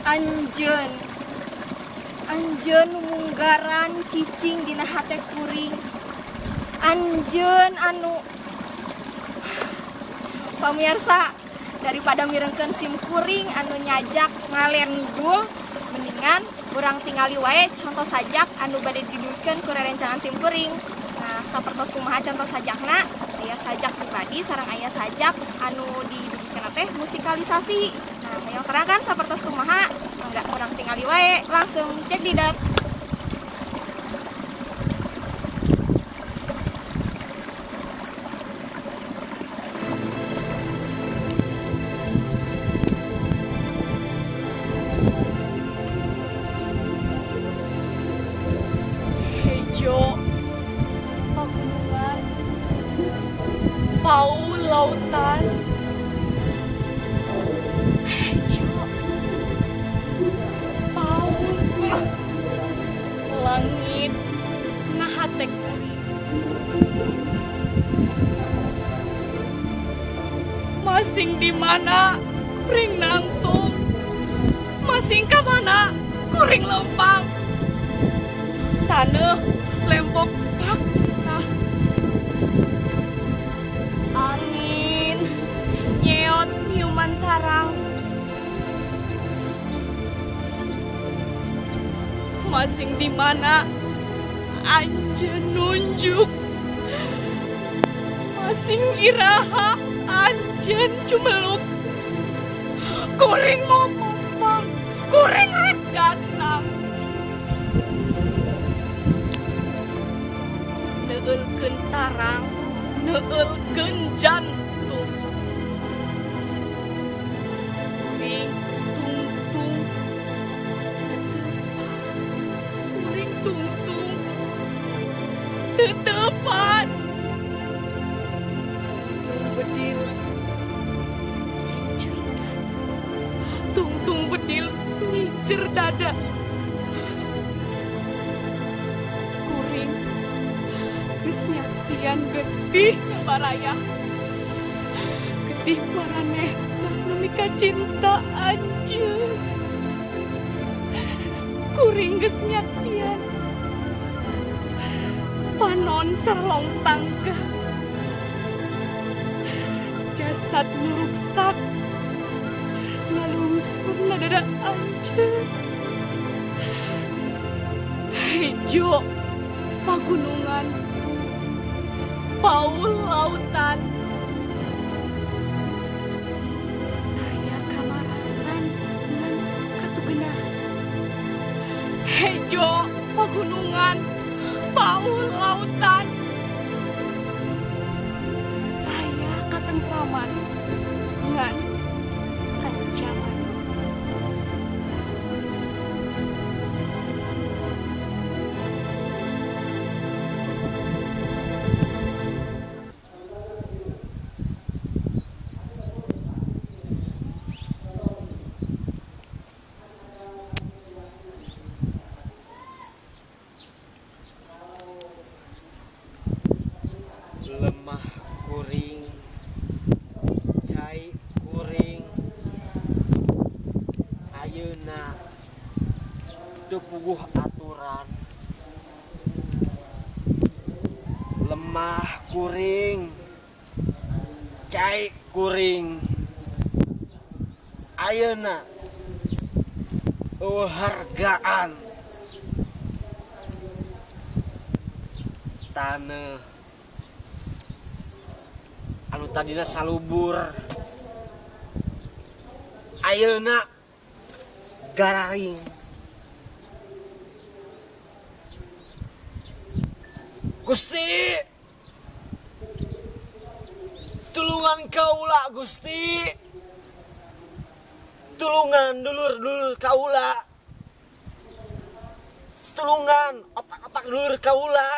Anjeun Anjeun nu munggaran cicing dina hate kuring. Anjeun anu pamirsa, daripada mirengkeun sim kuring anu nyajak ngaler ngidul, mendingan urang tingali wae contoh sajak anu bade didugikeun ku rerencangan sim kuring. Nah, sapertos kumaha contoh sajakna? Aya sajak pribadi sareng aya sajak anu didugikeun teh musikalisasi. Nah, hoyong terang kan sapertos kumaha? Mangga urang tingali wae, langsung cekdidot. Hejo pagunungan, paul lautan. Hejo paul langit nahate kuring. Masing di mana kuring nangtung, masing ka mana kuring lempang. Taneuh lempok pak tah. Angin nyeot nyiuman tarang. Masing di mana anjeun nunjuk, masing iraha anjeun cumeluk. Kuring mau popang, kuring rek datang. Neueulkeun tarang, neueulkeun jantung. Kuring tungtung teu kuring tungtung teu tepat. Tungtung bedil ngincer dada, tungtung bedil ngincer dada. Kuring geus nyaksian getih baraya, getih maranehna nu mikacinta anjeun. Kuring geus nyaksian panon carlong tangga, jasad nu ruksak ngalungsur na dada anjeun. Hejo pagunungan, paul lautan. Taya kamarasan ngan katugenah. Hejo pagunungan, paul lautan. Taya katentraman ngan ancaman. Lemah kuring, cai kuring, ayeuna teu puguh aturan. Lemah kuring, cai kuring, ayeuna eueuh hargaan. Taneuh anu tadina salubur ayeuna gararing. Gusti, tulungan kaula Gusti, tulungan dulur-dulur kaula, tulungan otak-otak dulur kaula.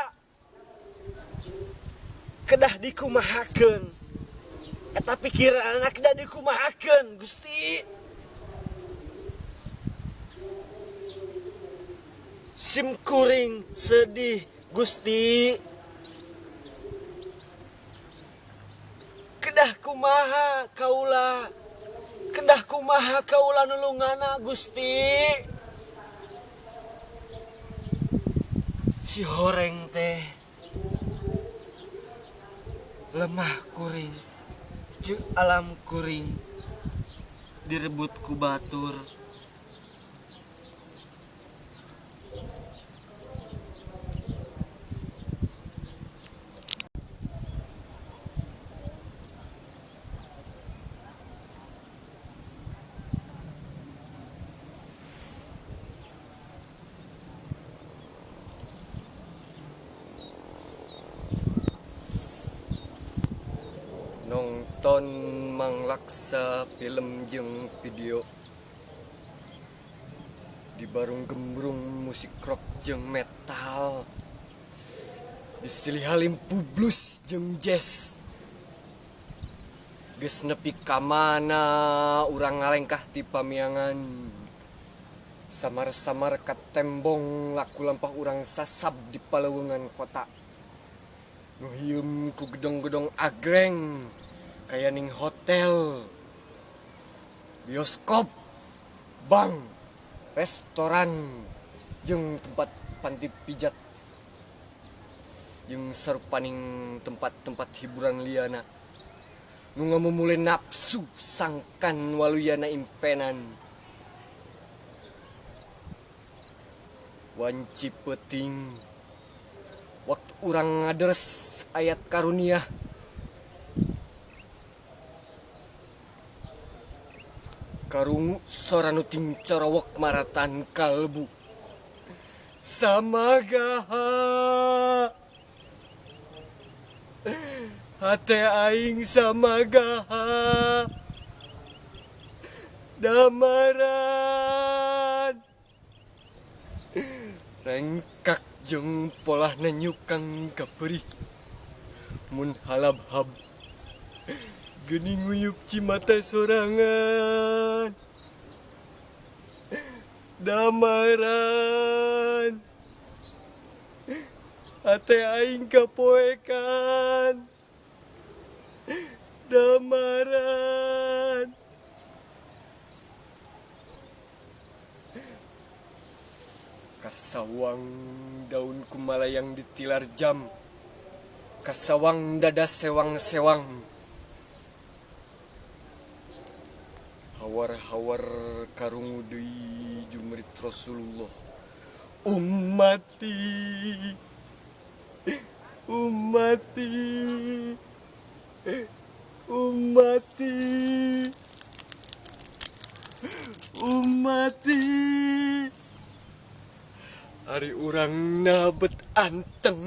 Kedah dikumahakeun eta pikiranna, kedah dikumahakeun Gusti. Sim kuring sedih Gusti, kedah kumaha kaula, kedah Kedah kumaha kaula nulunganna, Gusti? Si horeng teh lemah kuring, ceuk alam kuring direbut ku batur. Nongton manglaksa film jeung video dibarung gembrung musik rock jeung metal, disilih halimpu blues jeung jazz. Geus nepi ka mana urang ngalengkah ti pamiangan, samar-samar katembong laku lampah urang sasab di paleuweungan kota nu hieum ku gedong-gedong agreng kaya ning hotel, bioskop, bank, restoran, jeung tempat panti pijat, jeung sarupaning tempat-tempat hiburan liana nu ngamumule nafsu sangkan waluyana impenan. Wanci peuting waktu urang ngaderes ayat karunia, karungu sora nu tingcorowok maratan kalbu. Samagaha hate aing, samagaha damaran rengkak jeung polahna nyukang kaperih mun halabhab geuning nguyup cimata sorangan. Damaran hate aing kapoekan. Damaran kasawang daun kumalayang ditilar jam, kasawang dada sewang-sewang, hawar-hawar karungu deui jumrit Rasulullah. Ummati, ummati, ummati, ummati. Ari urang nabet anteng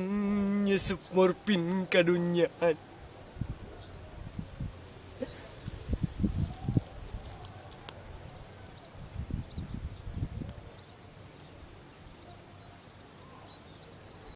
nyusup morfin kadunyaan.